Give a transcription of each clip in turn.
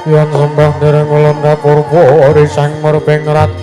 Yen sembah dereng ulun kapurwa risang murbeng rat.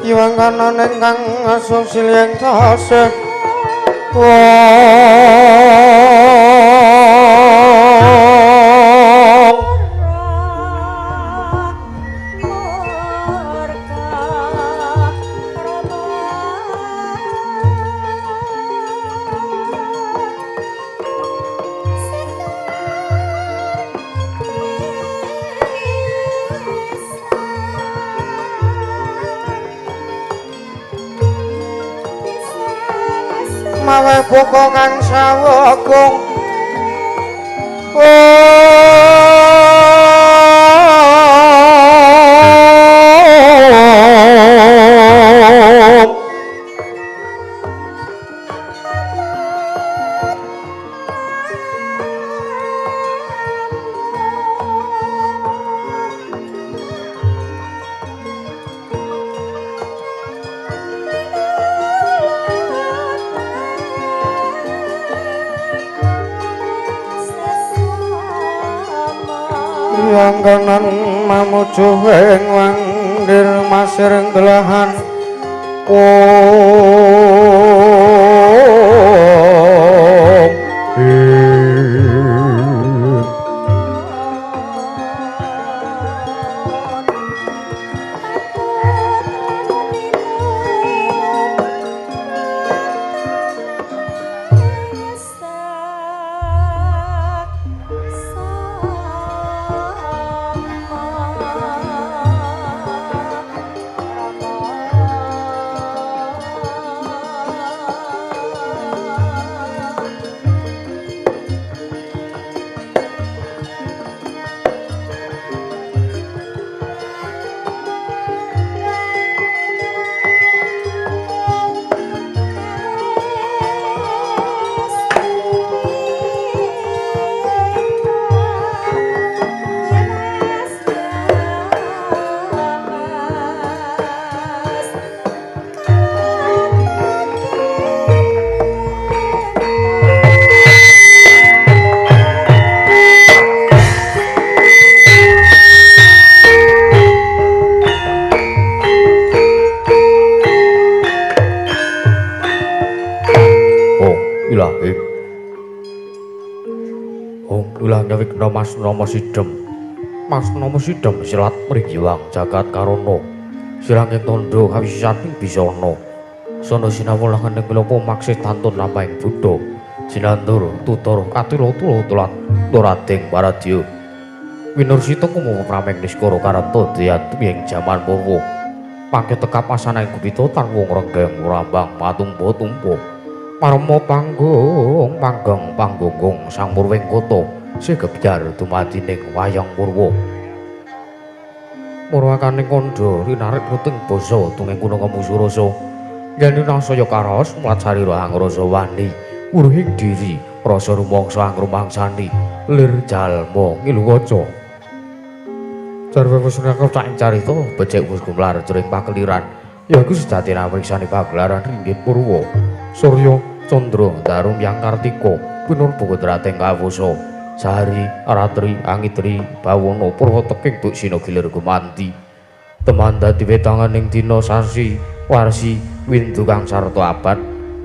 Iwang kanan ingkang asusil ing tasih. Mawe buka kang sawegung. Yang kanan mamuju ing wangdir masir gelahan. Mas Nomo Sidem, Mas Nomo Sidem silat mrigiyang jagat karana siranging tandha kawisisaning bisana sono sinawulangan ing lopo maksih tantun lampahing buddha sinandur tutur katila tula tulat turading paradya winursita kumo prameng niskara karanta diyan tumiyeng jaman purwa pangke tekap asana ing gupita tan wong renggeng rambang patumpa-tumpa parma panggung panggang panggunggung sang purwing kota sigebyar dumadi ning wayang purwa murwakaning kandha rinarik ruting basa tunging kuna kemusurasa yen nasaya karaos mlat sarira angrasa wani wuruhing diri rasa rumangsa angrumangsani lir jalma ngilu kaca jarwe wis nek ing carita becik wis gumlar jroning pakeliran ya iku sejatine amriksane pagelaran ringgit purwa surya candra darum yang kartika pinurba kodrating kawasa sari, ratri, angitri, bawana, purwa teking duk sina gilir gumanti. Teman dadi wetangan ing dina sasi, warsi, windu kang sarta abad,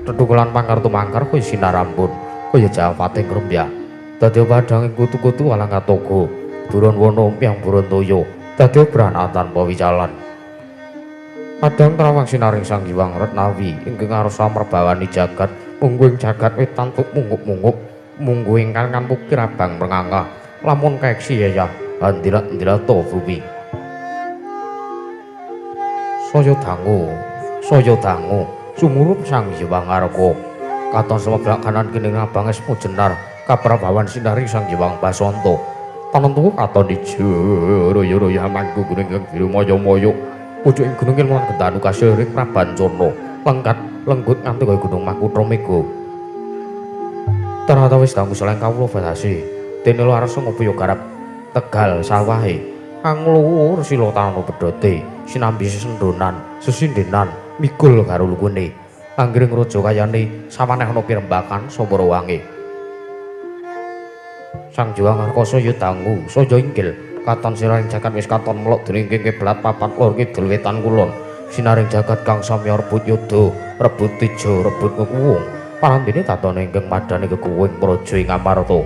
tetukulan pangkar tumangkar kaya sinarambun, kaya jawating rembyah. Dadi padhang ing kutu-kutu walang katoga, buron wana miyang buron toya, dadi brana tanpa wicalan. Padhang trawang sinaring Sang Hyang Retnawi ingkang arsa merbawani jagat, mungguing jagat wetan tuk mungup-mungup. Munggu ingkang kampukir abang mrengangah lamun kaeksi yayah andilat-andilata bumi saya dangu sumurup Sang Hyang Arka katon sebelah kanan kini abang esmu jenar kaprabawan sinari Sang Hyang Basanta Tanentu katon ijo royo-royo manggung gunung kang biru moyo-moyo. Pucuk ing gunung lan gendanu kasiring Prabancana. Lengkat lenggut nganti kaya gunung Makutha Mega. Ternyata wis dangu seleng kawula batasi. Dene arsa ngopo garap Tegal sawahe. Kang luhur sila tanu pedhote, sinambi sesendonan, sesindenan, migul karo lukune. Anggring raja kayane sawaneh ana pirembakan sapa wange. Sang Jiwang Angkasa ya dangu, saya inggil, katon siraning jagat wis katon melok dening kiblat papat lor kidul wetan kulon. Sinaring jagat kang samya rebut yuda, rebut teja, rebut kekuwung. Parandene tatone ingkang madane kekuwing praja ing Amarta.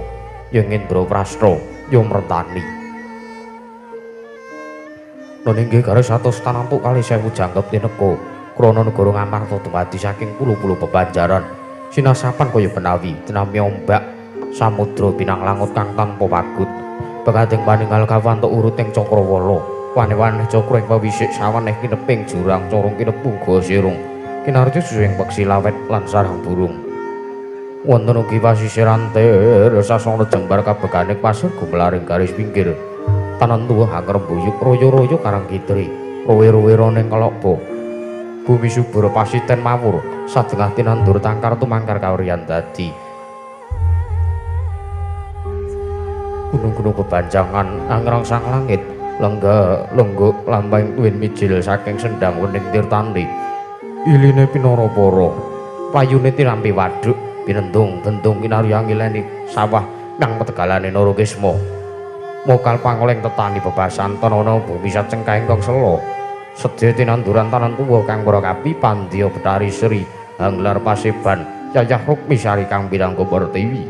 Ya Indraprasta, ya mrentani. Nun inggih garis 100 tanantuk kali 1000 jangkep tineka. Krana negara Ngamarta dumadi saking pulu-pulu bebanjaran. Sinasapan kaya benawi, tinami ombak samudra pinang langut kang tanpa pagut. Bekating paningal kawantuk urut ing cakrawala. Wane-wane cakra ing pawisik sawaneh kineping jurang corong kinepung goa sirung. Kinarja susuing peksi lawet lan sarang burung. Wonten ugi pasisir antir sasana jembar kabegane pasir gumelaring garis pinggir. Tanentu hangrembuyuk royo-royo karang kitri, rowe-rowe ning kelapa. Bumi subur pasiten mawur, sadengah tinandur tangkar tumangkar kawriyan dadi. Gunung-gunung bebanjangan angrangsang langit, lenggak lengguk lampahing tuwin mijil saking sendang wening tirtani. Iline pinara para, payune tinampi waduk, pinendung bendung kinarya ngileni sawah nang petegalane Narokisma. Mokal pangoleng tetani bebasan tanana bumi sacengkah ingkang sela. Sedya tinanduran tanan tuwa kang para kapi pandya Betari Sri hanglar paseban yayah rukmi sari kang pinangka pertiwi.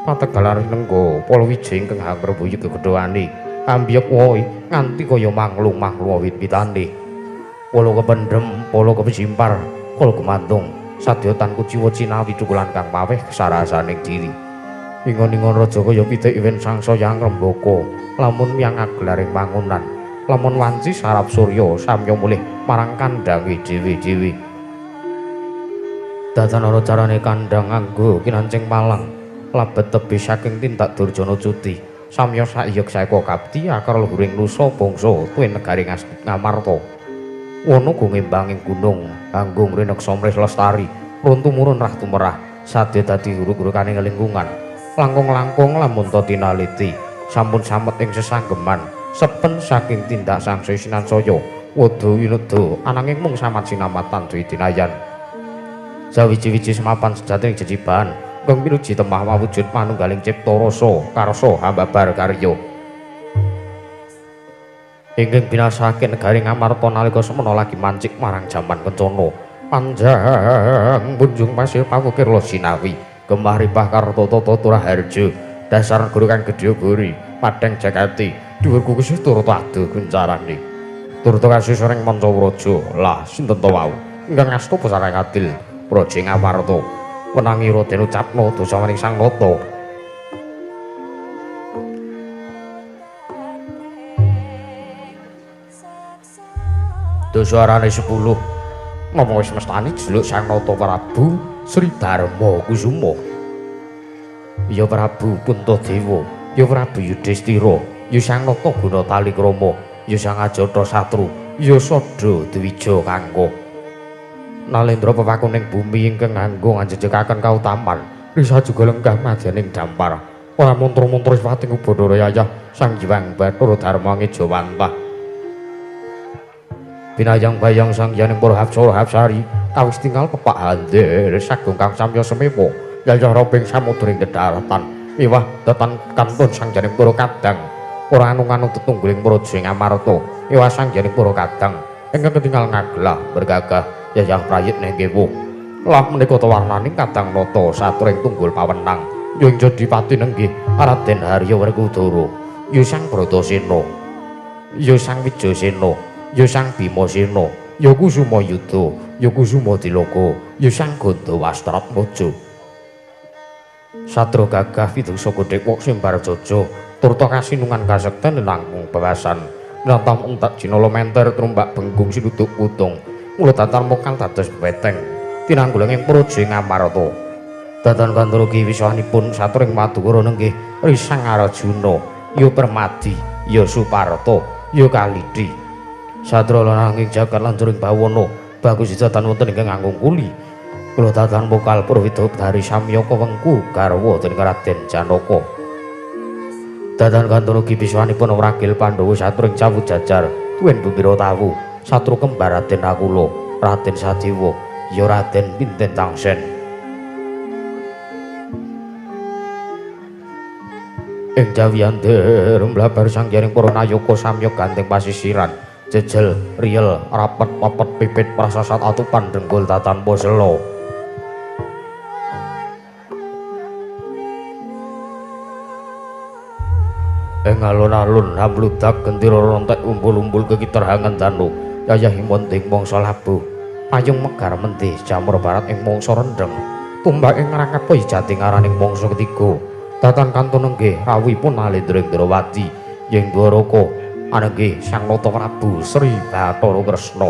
Pategalan nengga palawija ingkang hangrembuyuk gegedhane ambyek wohe nganti kaya manglung-manglung wit-witane. Pala kependhem, pala kepesimpar, kala gumantung sadya tan kuciwa cinawi cukulan kang paweh kesarasaning diri. Ingon-ingon raja kaya pitik iwen sangsaya ngrembaka, lamun miyang agelaring wangunan, lamun wanci sarap surya samya mulih marang kandhange dhewe-dhewe. Datan ana carane kandhang nganggo kinancing palang, labet tebih saking tindak Durjana cuti, samya saiyek saeka kapti akar luhuring nusa bangsa tuwin negari Ngamarta. Wana gungembanging gunung, anggung rineksa mrih lestari, runtu murun rah tumerah, sadya dadi huruk-hurukane lingkungan. Langkung-langkung lamun ta tinaliti, sampun samet ing sesanggeman, sepen saking tindak sangsaya sinansaya, wada wineda ananging mung samat sinamatan dwi dinayan. Sawiji-wiji semapan sejatining jejibahan, kang pinuji temah mawujud manunggaling cipta rasa karsa hambabar karya. Ingkang binasake negari Ngamarta nalika semana lagi mancik marang jaman kencana. Panjang munjung pasir pawukir sinawi. Gemah ripah karta tata turaharja, dasar negara kang gedhe buri, padhang jagati, dhuwur kukusih turta adu kuncarane. Turta kasih sering manca praja, lah sinten to wau ingkang asta pusaka adil praja Ngamarta. Wenangi Raden ucapna dosa maring Sang Nata. Dosa arane 10. Ngomong wis mestani jeluk Sang Nata Prabu Sri Darma Kusuma. Ya Prabu Puntadewa, ya Prabu Yudhistira, ya Sang Nata Guna Talikrama, ya Sang Ajatasatru, ya Sada Dwija Kangka. Nalendra pepakuning bumi ingkang nganggo nganjejekaken kautaman, risa juga lenggah madyaning dampar. Ora mantra-mantra sifating Bathara Yayah Sang Hyang Bathara Darma Ngejawantah. Binayang-bayang sang yaning para hapsara hapsari kawis tinggal pepak handir sagung kang samya semewa yayah robing samudra ing kedaratan miwah datan kantun sang janing para kadang ora anu-anu tetungguling praja Ngamarta miwah sang janing para kadang ingkang ketinggal ngaglah bergagah yayah prayit nengkewu lah menika warnaning kadang nata satring tunggul pawenang yung jadi pati nenggih Raden Harya Werkudara ya Sang Bratasena ya Sang Wijayasena ya Sang Bimasena, ya Kusuma Yuda, ya Kusuma Tilaka, ya Sang Gandawastratmaja. Satria gagah widaksa godhek simbar jaja, turta kasinungan kasekten langkung bewasan. Nrantam entek jinala menter trumbak benggung sinuduk putung. Mula datar mokal dados beteng tinangguling ing praja Ngamarta. Datan kantor ugi wiswanipun saturing madukara nenggih Risang Arjuna, ya Permadi, ya Suparta, ya Kalidhi. Satra lananging jagat lanjuring bawana bagus datan wonten ingkang ngangkuli. Kula datan vokal Purwita dari Samyaka wengku garwa dening Raden Janaka. Datan kantor ugi wiswanipun wragil Pandhawa saturing cawu jajar tuwin Bumira tawu satru kembar Raden Nakula, Raden Sadewa, ya Raden Pinten Tangsen. Ing jawiyander mlabar sangyaring para nayaka samya ganteng pasisiran jejel riyel rapet pepet pipit prasasat atupan dengkul tatan posela. Ing alun-alun amludak gendera rontek umbul-umbul kekitar hangan danu yayah himonting mangsa labuh payung megar mendih jamur barat ing mangsa rendheng tumbak ing ngrangkep jati ngaraning mangsa ketiga. Datan kantun nenggih rawuhipun Alendra Indrawati ing Dwaraka anenggih Sang Nata Prabu Sri Bathara Kresna.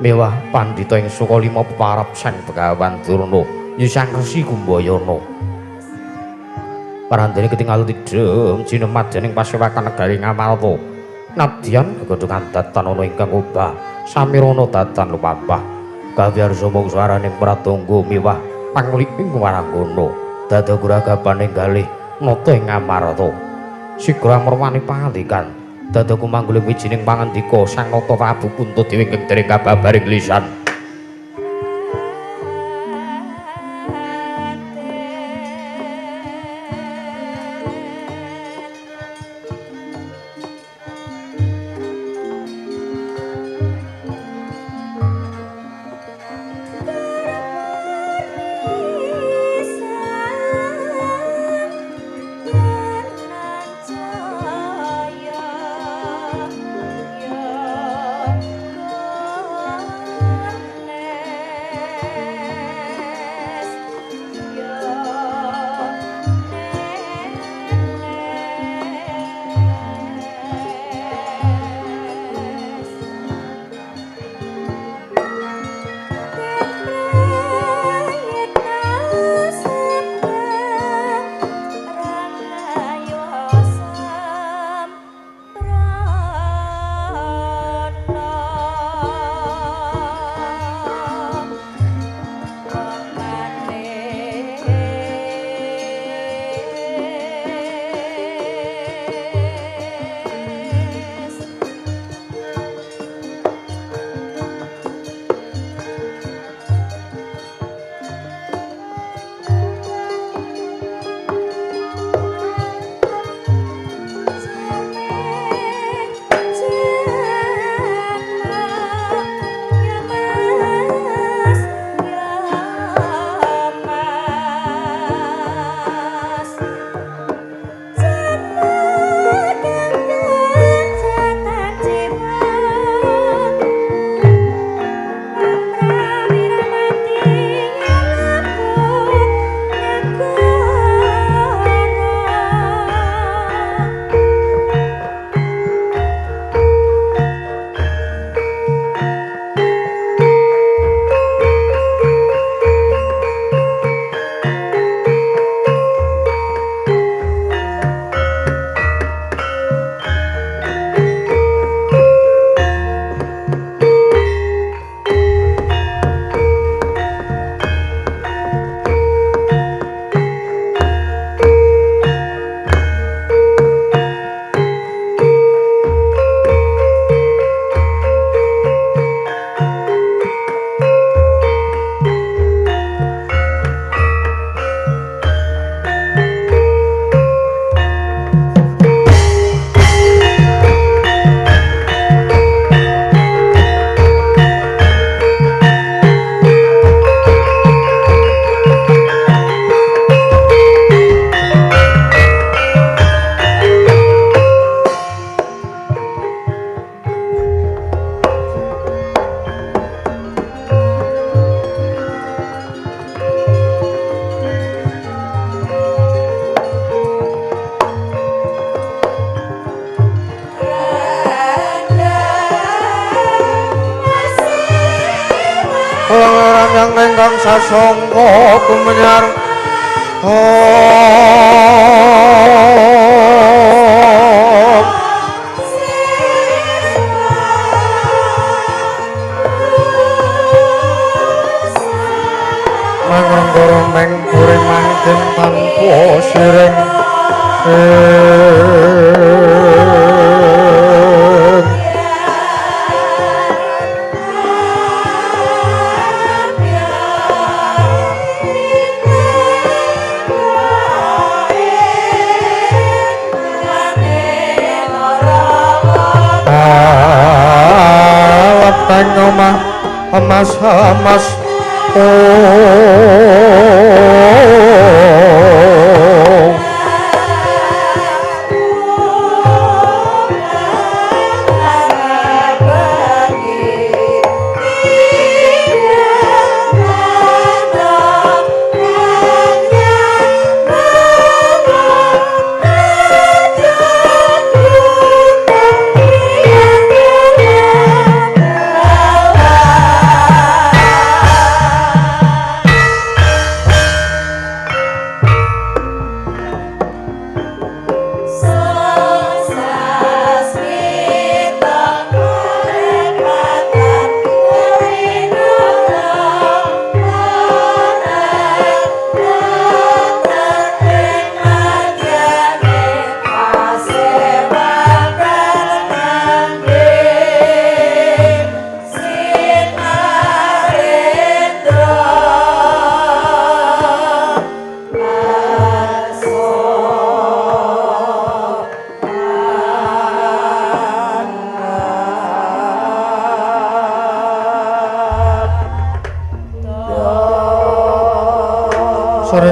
Mewah pandhita ing Sukalima peparap Sang Begawan Durna ya Sang Resi Kumbayana. Parandene ketingal tidhem jinemat dening pasewakan negari Ngamarta. Nadyan gegodhongan datan ana ingkang obah samirana datan lumampah. Kawiarsa mangsa araning pratangga miwah panglik ing waranggana. Dada guragapaning galih nata ing Ngamarta. Sigra merwani pangandikan dada kumangguling wijining pangandika Sang Nata Prabu Puntadewa ingkang dereng kababaring lisan. Yeah. ingkang sasongko kumenyar mangrengga meng puri mangkin tanpa siring. Omah emas emas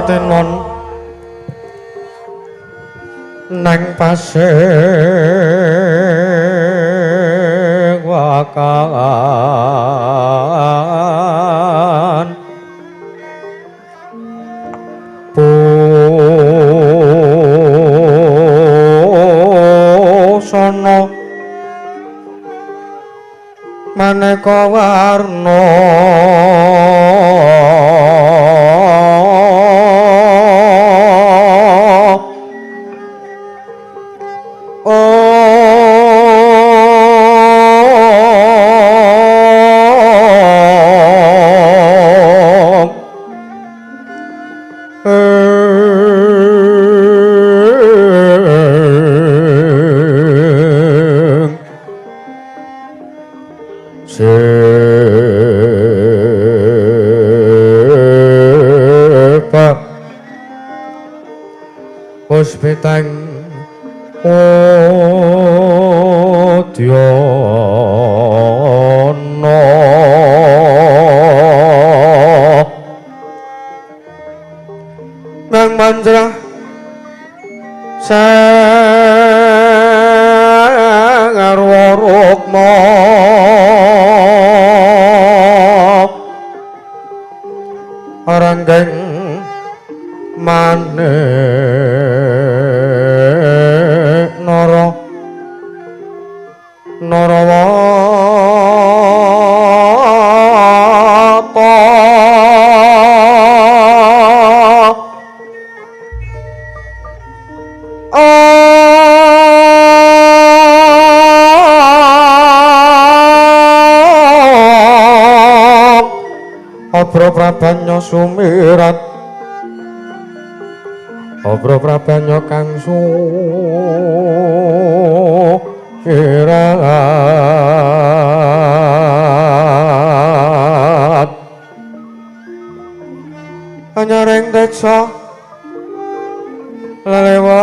Tenon nang pasir wakan busana maneka warna Puspitang Udyana nang manjrah sangarwa rukma ranggeng manik nara narawata Obro prabanya sumirat obro prabanya kang sumirat anyaring teca lelewan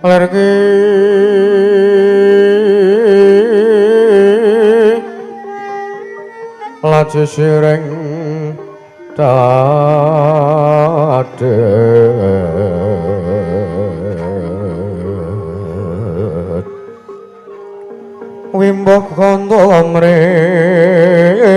lergi laju sireng dadet wimbo kandha mrik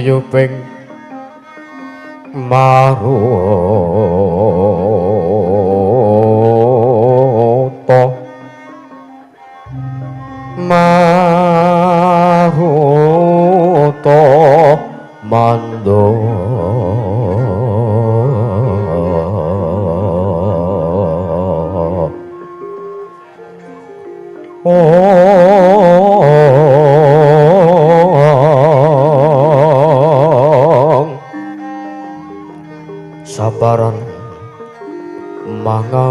Tiyuping maruta maruta mando sabaran mangambar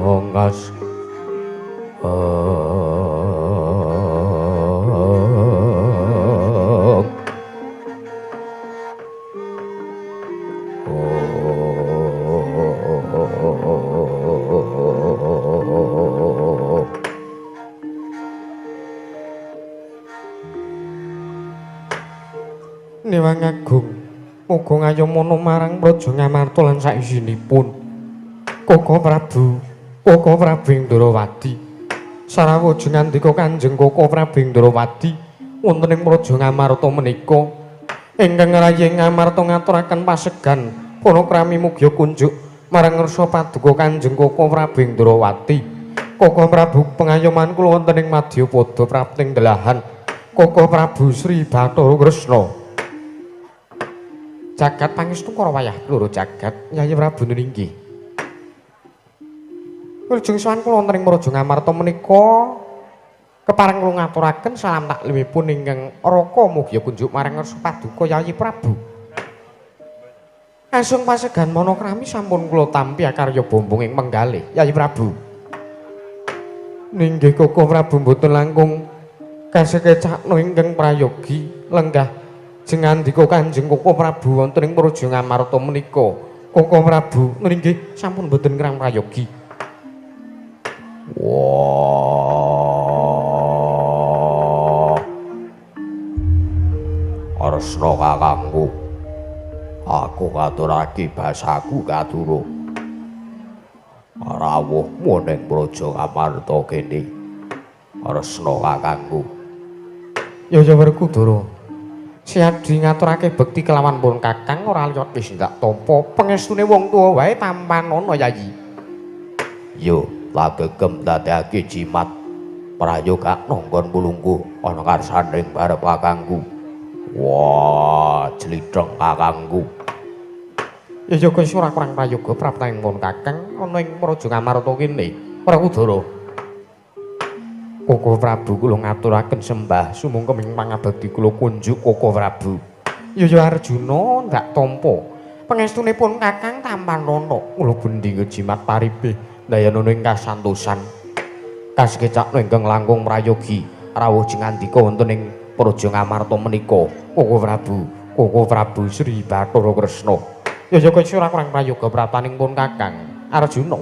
kongas Newang Agung muga ngayomana marang Praja Ngamarta lan saisinipun Koko Prabu, Koko Prabu Indrawati. Sarawuj ngandika Kanjeng Koko Prabu Indrawati wonten ing Praja Ngamarta menika ingkang ngrayi Ngamarta ngaturaken pasegan panakrami mugia kunjuk marang ngarsa paduka Kanjeng Koko Prabu Indrawati. Koko Prabu pengayoman kula wonten ing Madyapada prapting delahan Koko Prabu Sri Bathara Kresna. Jagat pangestu karo wayah loro jagat Yayi Prabu ninggih. Wilujeng sowan kula wonten ing Praja Ngamarta menika kepareng kula ngaturaken salam taklimipun ingkang raka mugia kunjuk marang ngarsa paduka Yayi Prabu. Asung pasegan manakrami sampun kula tampi akarya bombong ing penggalih Yayi Prabu. Ninggih Koko Prabu mboten langkung kasekecakno ingkang prayogi lenggah jengandika Kanjeng Koko Prabu wonten ing Praja Ngamarta menika. Koko Prabu nggih sampun mboten ngrang prayogi. Wah. Arsna kakangku. Aku ngaturake basaku katuru. Rawuhmu ning Praja Ngamarta kene. Arsna kakangku. Ya ya Werkudara. Siadi ngaturake bekti kelawan pun kakang ora liwat wis ndak tampa pengestune wong tuwa wae tampanana Yayi. Yo lagegem dadekake jimat prayoga nanggon pulungku ana karsaning barep kakangku. Wah, jlitheng kakangku. Ya ya wis ora kurang prayoga praptaning pun kakang ana ing Praja Ngamarta kene. Werkudara. Koko Prabu kula ngaturaken sembah sumungkem ing pangabekti kula kunjuk Koko Prabu. Ya ya Arjuna ndak tampa. Pangestunipun Kakang tampanana kula bendinga jimat paripe ndayanana ing kasantosan. Kasekecakno ingkang langkung prayogi rawuh jengandika wonten ing Praja Ngamarta menika. Koko Prabu, Koko Prabu Sri Bathara Kresna. Ya ya kaya ora kurang prayoga praptaning pun Kakang Arjuna.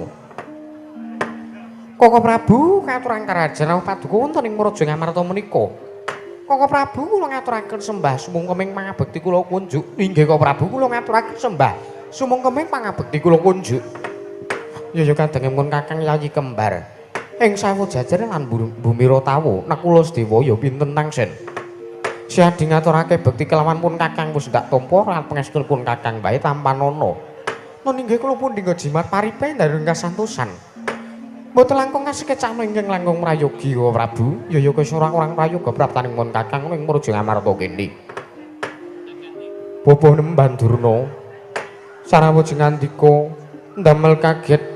Koko Prabu katuran karajan rawuh paduka wonten ing Praja Ngamarta menika. Koko Prabu kula ngaturaken sembah sumungkem ing pangabekti kula kunjuk. Inggih Koko Prabu kula ngaturaken sembah sumungkem ing pangabekti kula kunjuk. Ya ya kadangipun Kakang Yayi kembar. Ing sawu jajar lan bumi Rotawa Nakula Sedewa ya pinten tangsen. Siadi ngaturake bekti kelawan pun Kakang wis ndak tampa lan pangestunipun Kakang bae tampanana. Nun inggih kula pundi jimat paripe ndaring kasantosan. Mboten langkung kasekecakno ingkang langkung prayogi Koko Prabu. Ya ya wis ora kurang prayoga praptaning pun Kakang ing Praja Ngamarta kene. Bapa Nemban Durna sarawuj ngandika ndamel kaget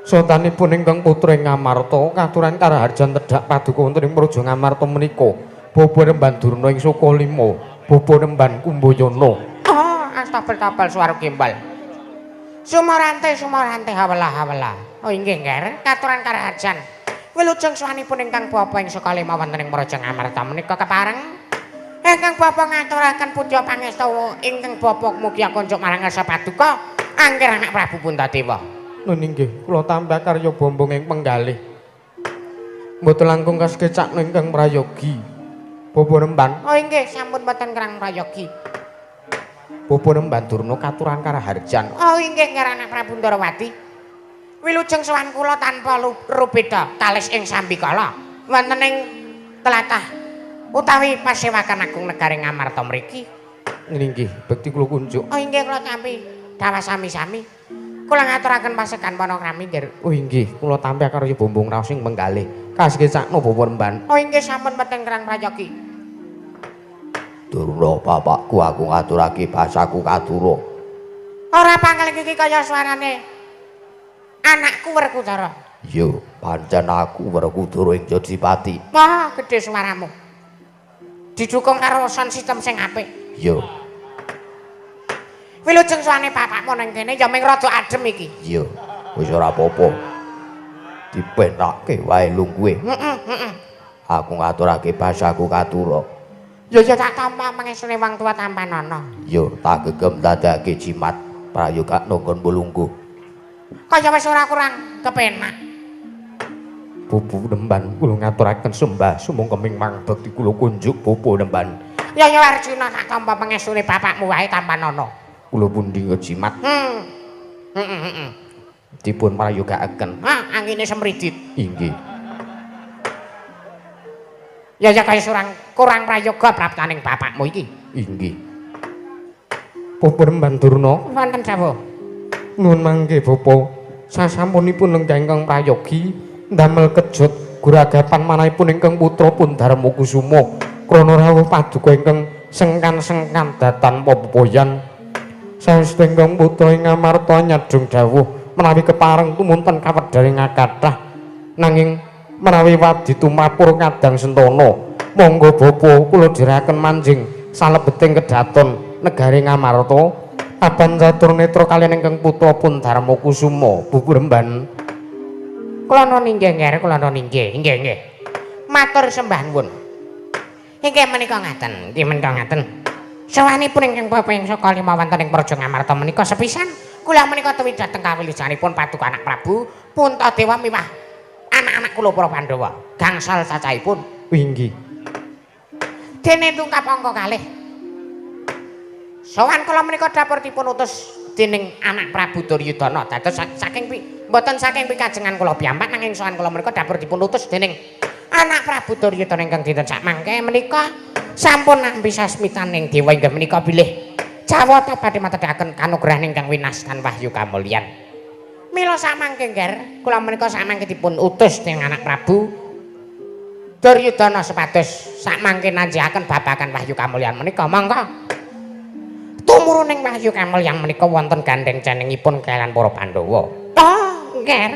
sotanipun ingkang putra ing Ngamarta katuran karaharjan tedhak paduka wonten ing Praja Ngamarta menika. Bapa Nemban Durna ing Sukalima, Bapa Nemban Kumbayana. Oh, astagfirullah swara gembal. Sumorante sumorante hawelah hawelah. Oh inggih Nger, katuran karaharjan. Wilujeng sowanipun ingkang bapa ing Sukalima wonten ing Praja Ngamarta menika kepareng. Ingkang bapa ngaturaken puja pangestu ingkang bapa mugi kunjuk marang ngarsa paduka angger anak Prabu Puntadewa. Nun inggih, kula tambah karya bombong ing penggalih. Mboten langkung kasekecakno ingkang prayogi. Bapa Nemban. Oh inggih, sampun boten kerang prayogi. Bapa Nemban Durna katuran karaharjan. Oh inggih Nger anak Prabu Ndrawati. Wilujeng sowan kula tanpa rubeda kalis ing sambikala wonten ing tlatah utawi pasewakan agung negari Ngamarta mriki. Inggih, bekti kula kunjuk. Oh inggih kula tampi dawah sami-sami. Kula ngaturaken pasegan panakrami nggih. Oh inggih, kula tampi akarya bombong raos ing menggalih. Kasih cakno Bapak Remban. Oh inggih sampun peteng kerang prayogi. Durna bapakku aku ngaturake basaku katura. Ora pangling iki kaya suarane anakku Werkudara. Iya, pancen aku Werkudara ing Jodipati. Wah, gedhe suaramu. Didukung karo sound system sing apik. Iya. Wilujeng suwane bapakmu nang kene ya ming rada adem iki. Iya, wis ora apa-apa. Dipenake wae lungguhe. Heeh, heeh. Aku ngaturake basaku katura. Ya ya tak tampa mangesune wong tuwa tampanana. Ya tak gegem dadake jimat prayogakno nggon lungguh. Kaya wis ora kurang kepenak. Pupu Nemban kula ngaturaken sembah sumangga mangbekti kula kunjuk Pupu Nemban. Ya ya Arjuna tak tampa pangestune bapakmu wae tampanana. Kula pundi jimat. Heeh heeh. Dipun prayogakaken. Ah, angine semridit. Inggih. Ya ya kaya surang kurang prayoga praptaning bapakmu iki. Inggih. Pupu Nemban Durna wonten dawuh. Nuwun mangke Bapa. Sasampunipun lenggah ingkang prayogi ndamel kejut guragapan manahipun ingkang putra pun Darma Kusuma krana rawuh paduka ingkang sengkan-sengkan datan pepoyan. Saestu ingkang putra ing Ngamarta nyadhung dawuh menawi kepareng tumunten kawedharing kathah nanging menawi wadi tumapur kadang sentana monggo Bapa kula dherekaken manjing salebeting kedaton negari Ngamarta aban catur netra kaliyan ingkang putra pun Darma Kusuma Bubu Remban. Kula nuwun inggih nggih, kula nuwun inggih, inggih nggih. Matur sembah nuwun. Inggih menika ngaten, inggih menika ngaten. Sawanipun ingkang bapa ing saka lima wonten ing Praja Ngamarta menika sepisan kula menika tuwi dhateng kawilujenganipun paduka anak Prabu Puntadewa miwah anak-anak kula para Pandhawa gangsal cacahipun. Inggih. Dene tungkap angka kalih. Sowan kula menika dapur dipun utus dening anak Prabu Duryudana. Dados saking mboten saking pikajengan kula piyambak nanging sowan kula menika dapur dipun utus dening anak Prabu Duryudana ingkang dinten sakmangke menika sampun nampi sasmitaning dewa inggih menika bilih Jawata badhe matedhakaken kanugrahan ingkang winastan wahyu kamulyan. Mila samangke ngger kula menika samangke dipun utus dening anak Prabu Duryudana supados sakmangke nanjiaken babagan wahyu kamulyan menika. Monggo tumuruning wahyu kamulyan menika wonten gandheng cenengipun kaliyan para Pandhawa. Oh, ngger.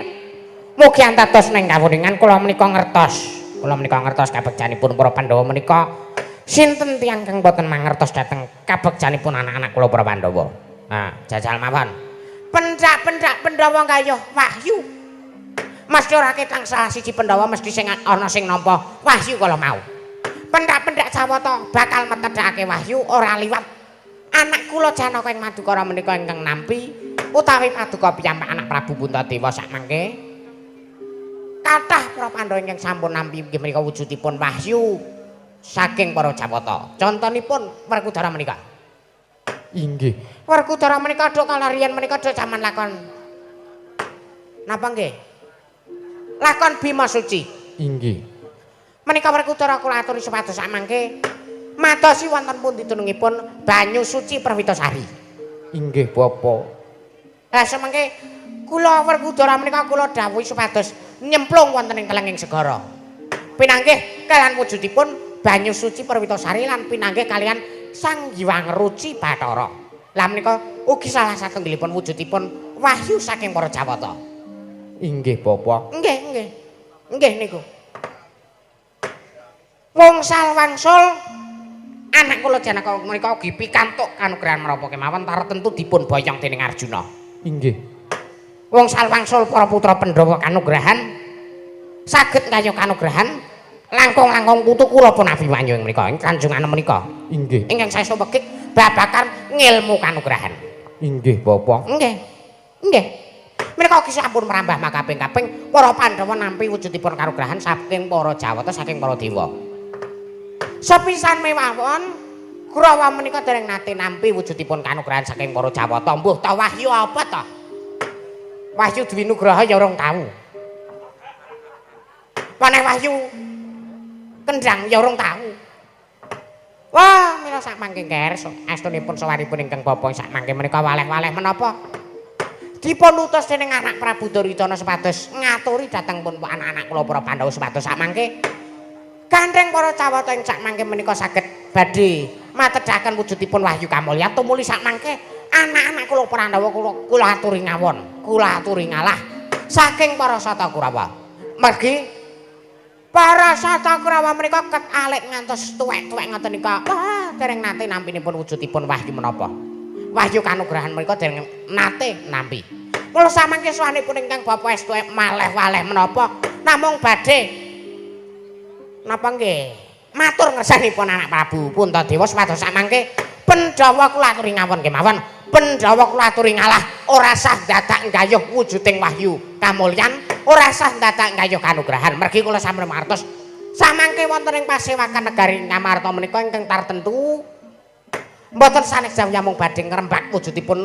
Mugi antatos ning kawuningan kula menika ngertos. Kula menika ngertos kabegjanipun para Pandhawa menika sinten tiyang kang boten mangertos dhateng kabegjanipun anak-anak kula para Pandhawa. Nah, jajal mawon. Pendak-pendak Pandhawa gayuh wahyu. Mesti ora ketang salah siji Pandhawa mesti sing ana sing nampa wahyu kala mau. Pendak-pendak Jawata bakal metedhakake wahyu ora liwat anak kula Janaka ing Madukara menika ingkang nampi utawi paduka piyambak anak Prabu Puntadewa sakmangke. Kathah para Pandhawa ingkang sampun nampi inggih menika wujudipun wahyu saking para Jawata. Contonipun Werkudara menika. Inggih. Werkudara menika dok kalarian menika dok jaman lakon napa nggih? Lakon Bima Suci. Inggih. Menika Werkudara kula aturi supados sakmangke madosi wonten pundi dunungipun banyu suci Perwitasari. Inggih Bapa. Lah semangke kula Werkudara menika kula dawuhi supados nyemplung wonten ing telenging segara. Pinanggih kalian wujudipun banyu suci Perwitasari lan pinanggih kalian Sang Hyang Ruci Bathara. Lah menika ugi salah satunggalipun wujudipun wahyu saking para Jawata. Inggih Bapa. Nggih, nggih. Nggih niku. Wongsal wangsul anak kula Janaka menika ugi pikantuk kanugrahan menapa kemawon tartemtu dipun boyong dening Arjuna. Inggih. Wongsal wangsul para putra Pandhawa kanugrahan saged kaya kanugrahan langkung-langkung putu kula pun Abimanyu ing menika ing kanjungane menika. Inggih. Ingkang saestu wegik babagan ngilmu kanugrahan. Inggih Bapa. Nggih. Nggih. Menika ugi sampun merambah makaping-kaping para Pandhawa nampi wujudipun kanugrahan saking para Jawata saking para dewa. Sepisan mewawon Kurawa menika dereng nate nampi wujudipun kanugrahan saking para Jawata. Mbuh ta wahyu apa ta? Wahyu Dwi Nugraha ya urung tau. Maneh Wahyu Kendang ya urung tau. Wah, mila sak mangke nger estunipun sowanipun ingkang bapa sak mangke menika waleh-waleh menapa? Dipun utus dening anak Prabu Duryudana supados ngaturi dhateng pun anak-anak kula para Pandhawa supados sak mangke gandheng para cawata ing sak mangke menika saged badhe matedhaken wujudipun wahyu kamulyan tumuli sak mangke anak-anak kula Pandhawa kula aturi ngawon, kula aturi ngalah saking para Sata Kurawa. Mergi para Sata Kurawa menika ket alit ngantos tuwek-tuwek ngoten nika. Wah, dereng nate nampinipun wujudipun wahyu menapa. Wahyu kanugrahan menika dereng nate nampi. Kula samangke sowanipun ingkang bapa estu maleh-waleh menapa namung badhe napa nggih matur ngersanipun anak Prabu Puntadewa supados samangke Pandhawa kula aturi ngawon kemawon, Pandhawa kula aturi ngalah, ora sah dadak nggayuh wujuding wahyu kamulyan, ora sah dadak nggayuh kanugrahan. Mergi kula sampun mangertos samangke wonten ing pasewakan negari Ngamarta menika ingkang tartentu mboten sanes jauh namung badhe ngrembak wujudipun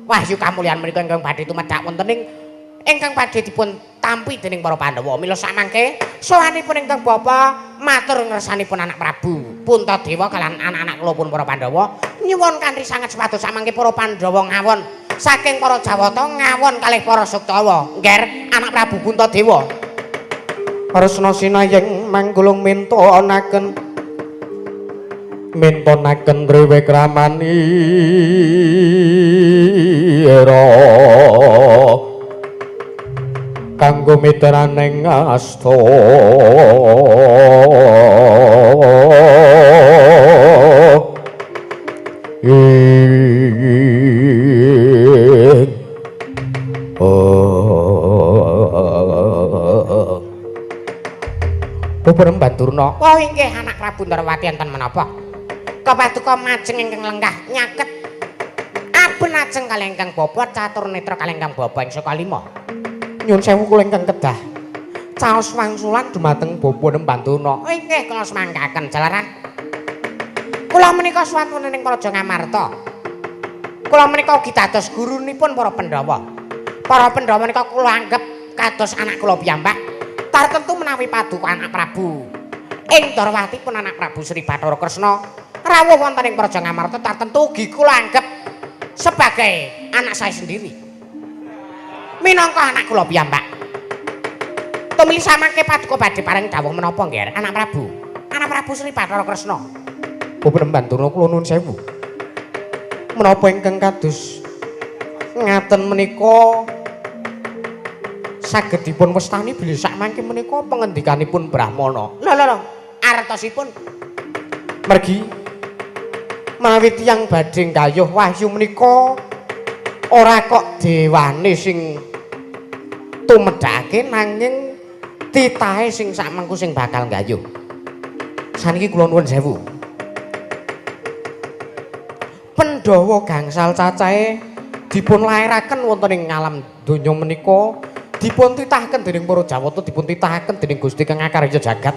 wahyu kamulyan menika ingkang badhe tumedhak wonten ing ingkang badhe dipun tampi dening para Pandhawa. Mila samangke sowanipun ingkang bapa matur ngersanipun anak Prabu Puntadewa kalian anak-anak kula pun para Pandhawa nyuwun kanthi sanget supados samangke para Pandhawa ngawon saking para Jawata ngawon kalih para Suktawa. Ngger anak Prabu Puntadewa. Kresna sinayeng manggulung mintonaken mintonaken triwikramanira kanggo mitraning asta. Bapak Bandurna. Wah inggih anak Prabu Ndrawati enten menapa? Kapaduka majeng ingkang lenggah nyaket aben ajeng kalih ingkang bapa catur netra kalih ingkang bapa ing saka lima. Nyun sewu kula ingkang kedah caos wangsulan dumateng Bapak Bandurna. Oh inggih kula semangkaken jalaran. Kula menika suwun wonten ing Praja Ngamarta. Kula menika ugi dados gurunipun para Pandhawa. Para Pandhawa menika kula anggep kados anak kula piyambak. Tartentu menawi paduka anak Prabu ing Ndrawati pun anak Prabu Sri Bathara Kresna rawuh wonten ing Praja Ngamarta tartentu ugi kula anggep sebagai anak saya sendiri. Minangka anak kula piyambak. Tumili samangke paduka badhe paring dawuh menapa nggih anak Prabu? Anak Prabu Sri Bathara Kresna. Bapak Bandurna kula nuwun sewu. Menapa ingkang kados ngaten menika saged dipun wastani bilih sakmangke menika pengendikanipun Brahmana. Lho lho lho, artosipun mergi menawi tiyang badhe nggayuh wahyu menika ora kok dewane sing tumedhake nanging titahe sing sakmangku sing bakal nggayuh. Saniki kula nuwun sewu. Pandhawa gangsal cacahe dipun lairaken wonten ing alam donya menika dipun titahaken dening para Jawata, dipun titahaken dening Gusti Kang Akarya jagat.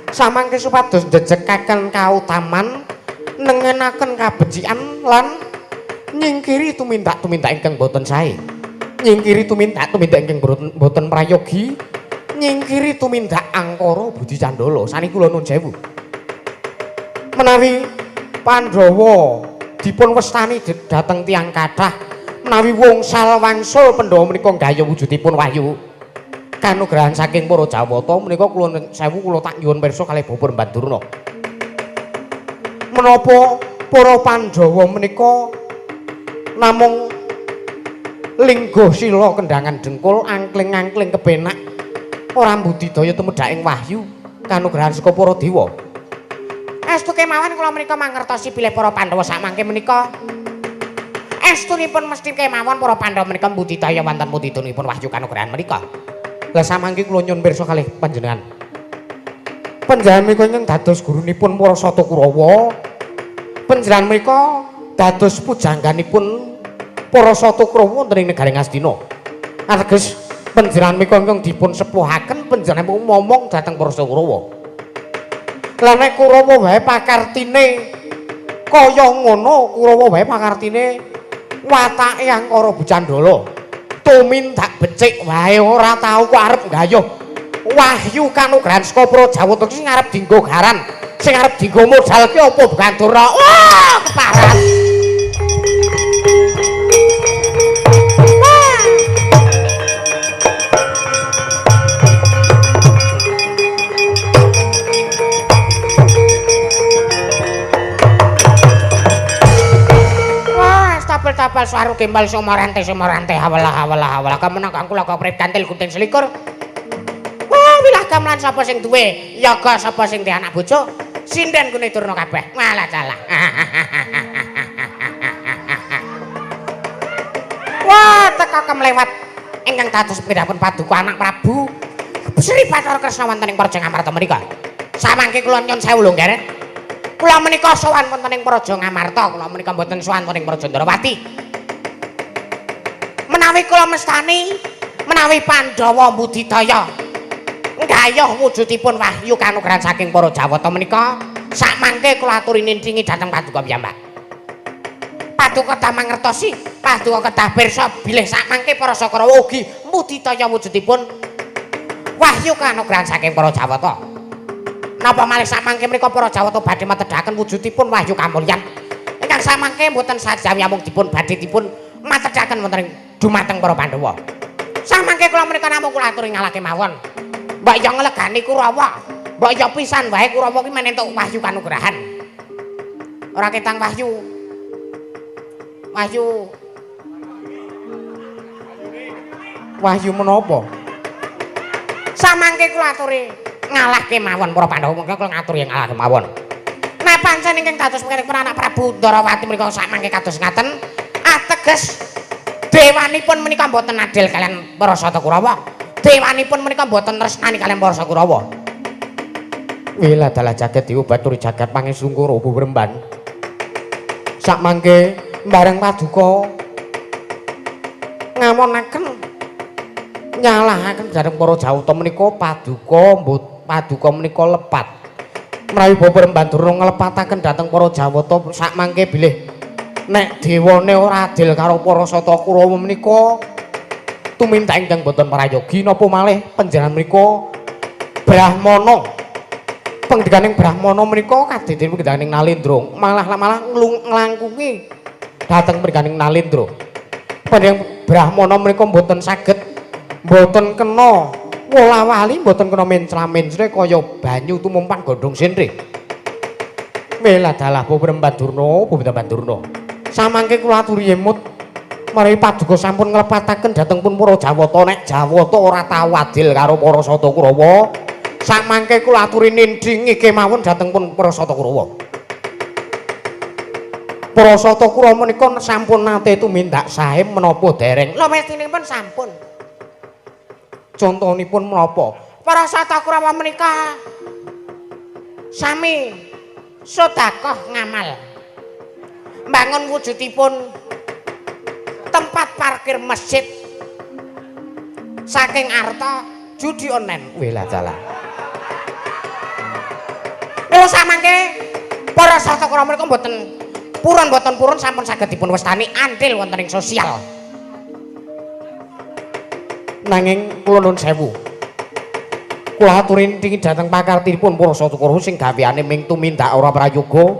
Samangke supados njejekaken kautaman, nengenaken kabecikan lan nyingkiri tumindak-tumindak ingkang boten sae. Nyingkiri tumindak-tumindak ingkang boten prayogi, nyingkiri tumindak angkara budi candala. Saniki kula nuwun sewu. Menawi Pandhawa dipun wastani dhateng tiyang kathah, menawi wongsal wangsul Pandhawa menika nggayuh wujudipun wahyu kanugrahan saking para Jawata menika kula sewu kula tak nyuwun pirsa kalih Bapak Bandurna. Menapa para Pandhawa menika namung lingguh sila kendhangan dengkul angkling-angkling kepenak ora mbudidaya tumedhaking wahyu kanugrahan saka para dewa? Estu kemawon kula menika mangertosi bilih para Pandhawa samangke menika estunipun mesti kemawon para Pandhawa menika mbudidaya wonten mudidunipun wahyu kanugrahan menika. Lah samangke kula nyuwun pirsa kalih panjenengan. Panjenengan menika ingkang dados gurunipun para Sata Kurawa. Panjenengan menika dados pujangganipun para Sata Kurawa wonten ing negari Ngastina. Ateges panjenengan menika ingkang dipun sepuhaken panjenengan momong dhateng para Sata Kurawa. Lah nek Kurawa wae pakartine kaya ngono, Kurawa wae pakartine watake angkara bucandala. Tumindak becik wae ora tau kok arep nggayuh wahyu kanugrahan saka para Jawata sing arep dienggo garan, sing arep dienggo modal ki apa Bandurna? Wah, keparat. Tapel-tapel suwaru gembal sumorante sumorante hawalah hawalah hawalah kamenang kang kula kaprip kantil gunting selikur. Wah, wilah gamelan sapa sing duwe yoga sapa sing duwe anak bojo sinden gune durna kabeh. Walah dalah. Wah, teka kemlewat ingkang dados pindhapun paduka anak Prabu Sri Bathara Kresna wonten ing Praja Ngamarta menika. Samangke kula nyuwun sewu lho, Nggih. Kula menika sowan wonten ing Praja Ngamarta, kula menika mboten sowan wonten ing Praja Ndrawati. Menawi kula mestani, menawi Pandhawa mbudidaya nggayuh wujudipun wahyu kanugrahan saking para Jawata menika, sakmangke kula aturi nintingi dhateng paduka piyambak. Paduka kedah mangertosi, paduka kedah pirsa bilih sakmangke para Sakarawa ugi mbudidaya wujudipun wahyu kanugrahan saking para Jawata. Napa malih samangke menika para Jawata badhe matedhaken wujudipun wahyu kamulyan ingkang samangke mboten sajawi amung dipun badhe dipun matedhaken wonten ing dumateng para Pandhawa. Samangke kula menika namung kula aturi ngalahke mawon. Mbok ya nglegani Kurawa, mbok ya pisan wae Kurawa ki men entuk wahyu kanugrahan. Ora ketang wahyu. Wahyu. Wahyu menapa? Samangke kula aturi ngalahke mawon para Pandhawa, monggo kula ngaturi ngalahke mawon. Nah pancen ingkang dados pengen anak Prabu Ndrawati menika sakmangke kados ngaten, ateges dewanipun menika mboten adil kalian para Sata Kurawa. Dewanipun menika mboten tresnani kalian para Kurawa. Wilah dalah jagat dewa baturi jagat pangesungkara Bremban. Sakmangke bareng paduka ngamonaken nyalahaken dhateng para Jawata menika paduka mbut paduka menika lepat. Menawi Bapak Remban Durna nglepataken dhateng para Jawata sakmangke bilih nek dewane ora adil karo para Sata Kurawa menika tumindak ingkang boten prayogi napa malih panjenengan menika Brahmana. Pengendikaning Brahmana menika kadidin pengendikaning Nalendra, malah-malah nglangkungi dhateng pengendikaning Nalendra. Panjenengan Brahmana menika mboten saged mboten kena wola-wali mboten kena mencla-mencle kaya banyu tumumpan gondhong sendre. Welah dalah Bapak Durna, Bapak Durna. Samangke kula aturi emut menawi paduka sampun nglepataken dhateng pun para Jawata nek Jawata ora tau adil karo para Sata Kurawa. Samangke kula aturi nindingi kemawon dhateng pun para Sata Kurawa. Para Sata Kurawa menika sampun nate tumindak sae menapa dereng? Lho mestinipun sampun. Contonipun menapa? Para Sata Kurawa menika sami sedekah ngamal. Mbangun wujudipun tempat parkir masjid saking arta judi online. Welah dalah. Mila samangke para Sata Kurawa menika mboten purun mboten purun sampun saged dipun wastani andil wonten ing sosial. Nanging kula nuwun sewu. Kula aturi nintingi dhateng pakartipun para Sata Kurawa sing gaweane ming tumindak ora prayoga,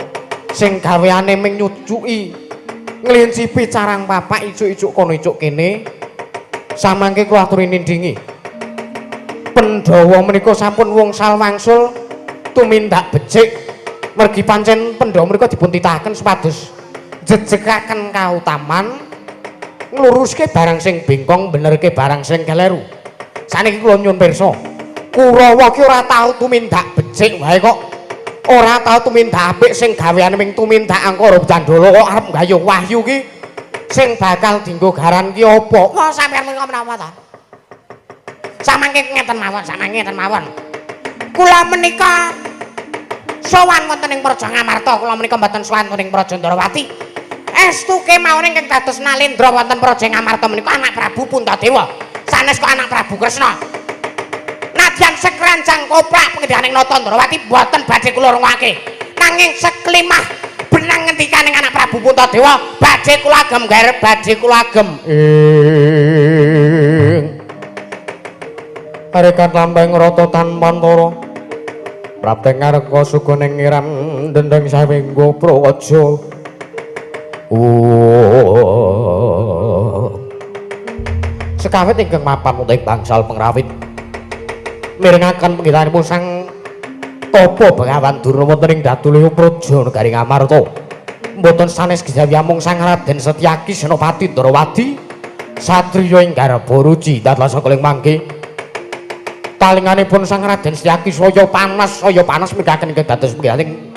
sing gaweane ming nyucuki nglincipi carang papak icuk-icuk kono icuk kene. Samangke kula aturi nindingi. Pandhawa menika sampun wngsal wangsul tumindak becik mergi pancen Pandhawa menika dipun titahaken supados jejekaken kautaman ngluruske barang sing bengkong benerke barang sing keleru. Saniki kula nyuwun pirsa, Kurawa ki ora tau tumindak becik wae kok ora tau tumindak apik sing gaweane ming tumindak angkara candala kok arep nggayuh wahyu ki sing bakal dienggo garan ki apa? Wah, sampeyan menika menapa ta? Samangke ngeten mawon, samangke ngeten mawon. Kula menika sowan wonten ing Praja Ngamarta, kula menika mboten sowan wonten ing Praja Ndrawati. Estu kemawon ingkang dados Nalendra wonten Praja Ngamarta menika anak Prabu Puntadewa. Sanes kok anak Prabu Kresna. Nadyan sekranjang koplak pengendikaning Nata Ndrawati mboten badhe kula rungokake. Nanging seklimah Benang ngendikaning anak Prabu Puntadewa badhe kula agem Ger, badhe kula agem. Ing Arekat lambang rata tanpantara prapteng ngareka suguning ngiram dendeng sawenggo praja. Sekawit ingkang mapan wonten ing bangsal pengrawit mirengaken penggitanipun sang Tapa Bengawan Durna wonten ing Datulaya Praja negari Ngamarta. Mboten sanes gejawi amung Sang Raden Setyaki Senopati Ndrawadi satriya ing garba ruci dados sakeling mangke. Talinganipun Sang Raden Setyaki saya panas minggaken ingkang dados penggihaning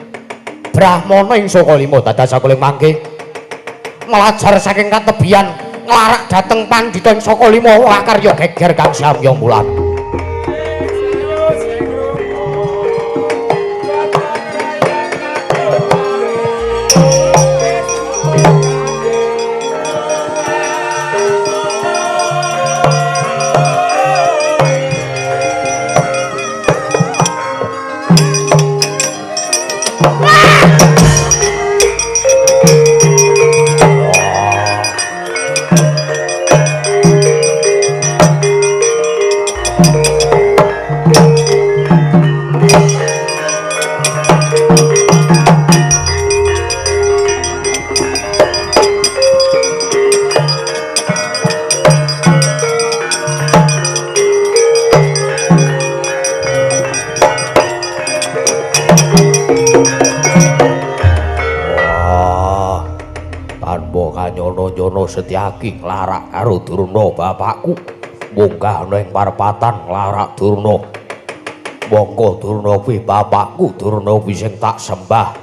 Brahmana ing Saka Lima dados sakeling mangke. Melajar saking katebian nglarak dhateng pandhita ing Saka Lima wakarya geger kang samya mulat. Setyaki nglarak karo Durna bapakku munggah ana ing parepatan nglarak Durna. Monggo Durna kuwi bapakku, Durna kuwi sing tak sembah.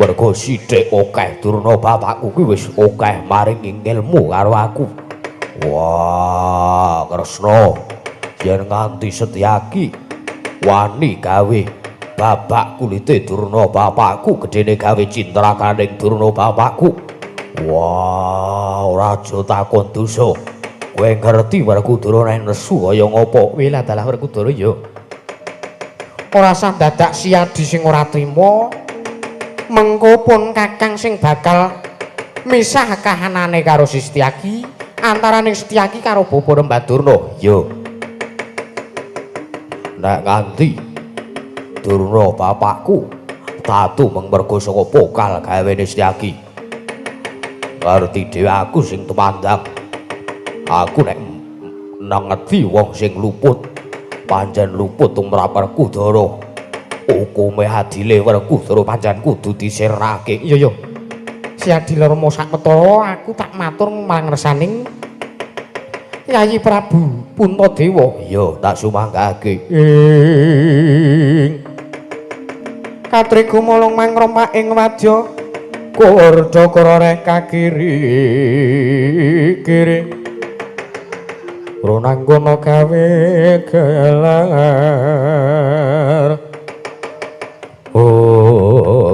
Mergo sithik akeh Durna bapakku kuwi wis akeh maringi ilmu karo aku. Wah, Kresna, yen nganti Setyaki wani gawe babak kulite Durna bapakku, gedene gawe cintrakaning Durna bapakku. Wah, ora aja takon dosa. Kowe ngerti Werkudara nek nesu kaya ngopo? Wih, dalah Werkudara ya. Ora sah dadak Siadi sing ora trima. Mengko pun Kakang sing bakal misah kahanane karo si Setyaki, antaraning Setyaki karo Bapa Mbah Durna. Ya. Nek nganti Durna bapakku tatu mung mergo saka pokal gawene Setyaki. Ngerti dhewe aku sing tumandang. Aku nek nangedi wong sing luput, pancen luput tumrap Werkudara. Hukume adile Werkudara pancen kudu disirnake. Iya ya. Siadi Lerma sakwetara aku tak matur mangresaning Yayi Prabu Puntadewa. Iya, tak sumanggake. Ing Katri gumulung mangrompak ing wadya Kurda kororeh kakiri kiri Runanggono gawe gelar. Oh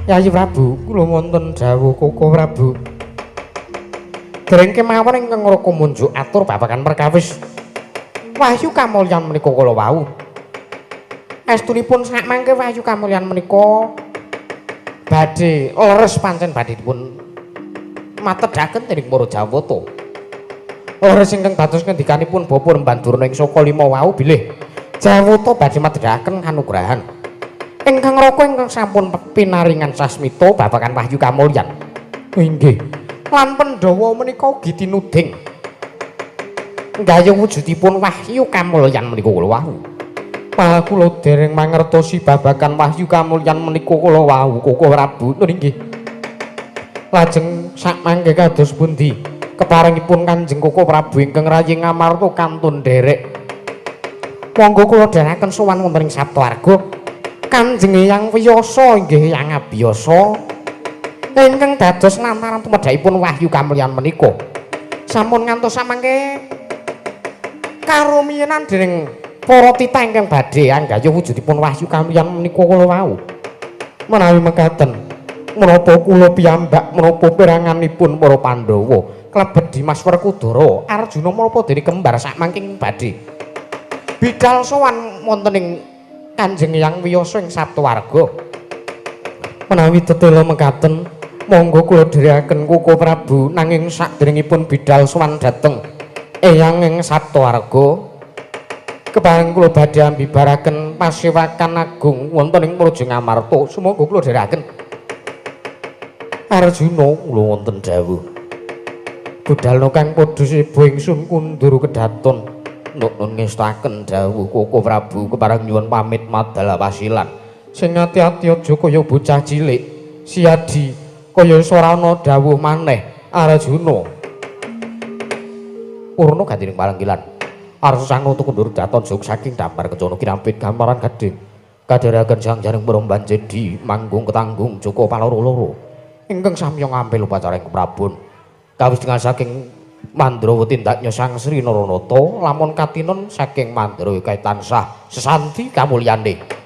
Yayi Prabu, kula wonten dawuh Koko Prabu. Dereng kemawon ingkang Raka munjuk atur babagan perkawis Wahyu Kamulyan menika kala wau. Estunipun sakmangke Wahyu Kamulyan menika badhe leres pancen badhe dipun matedhaken dening para Jawata. Leres ingkang dados ngendikanipun Bapa Remban Durna ing Saka Lima wau bilih Jawata badhe matedhaken kanugrahan ingkang Raka ingkang sampun pinaringan sasmita babagan Wahyu Kamulyan. Inggih. Lan Pandhawa menika ugi tinuding nggayuh wujudipun Wahyu Kamulyan menika kula wau. Malah kula dereng mangertosi babagan Wahyu Kamulyan menika kula wau Koko Prabu. Nggih. Lajeng sakmangke kados pundi keparengipun Kanjeng Koko Prabu ingkang rayi Ngamarta kantun nderek. Monggo kula dherekaken sowan wonten ing Saptawarga. Kanjeng Hyang Wiyasa inggih Hyang Abiyasa ingkang dados lantaran tumedhakipun Wahyu Kamulyan menika. Sampun ngantos samangke karumiyenan dening para titah ingkang badhe anggayuh wujudipun Wahyu Kamulyan menika kula wau. Menawi mekaten, menapa kula piyambak menapa peranganipun para Pandhawa klebet Dimas Werkudara, Arjuna menapa dene kembar sakmangke badhe bidal sowan wonten ing Kanjeng Hyang Wiyasa ing Saptawarga. Menawi tetela mekaten, monggo kula dherekaken Koko Prabu nanging sakderengipun bidal sowan dhateng Eyang ing Saptawarga kepareng kula badhe ambibaraken pasewakan agung wonten ing Praja Ngamarta. Sumangga kula dherekaken. Arjuna kula wonten dawuh. Budalna kang padha seba ingsun kundur kedaton. Nun ngestaken dawuh Koko Prabu kepareng nyuwun pamit madal pasilan. Sing ati-ati aja kaya bocah cilik. Siadi kaya ora ana dawuh maneh Arjuna. Purna gantining palenggilan. Arsa sang nata kundur daton jog saking damar kencana kinampit gamparan gading. Kadheraken sang jaring peromban jedi manggung ketanggung Joko paloro-loro. Ingkang samya ngampil upacara ing Prabon. Kawis dengan saking Mandrawa tindaknya Sang Sri Naranata lamun katinon saking Mandrawa kae tansah sesanti kamulyane.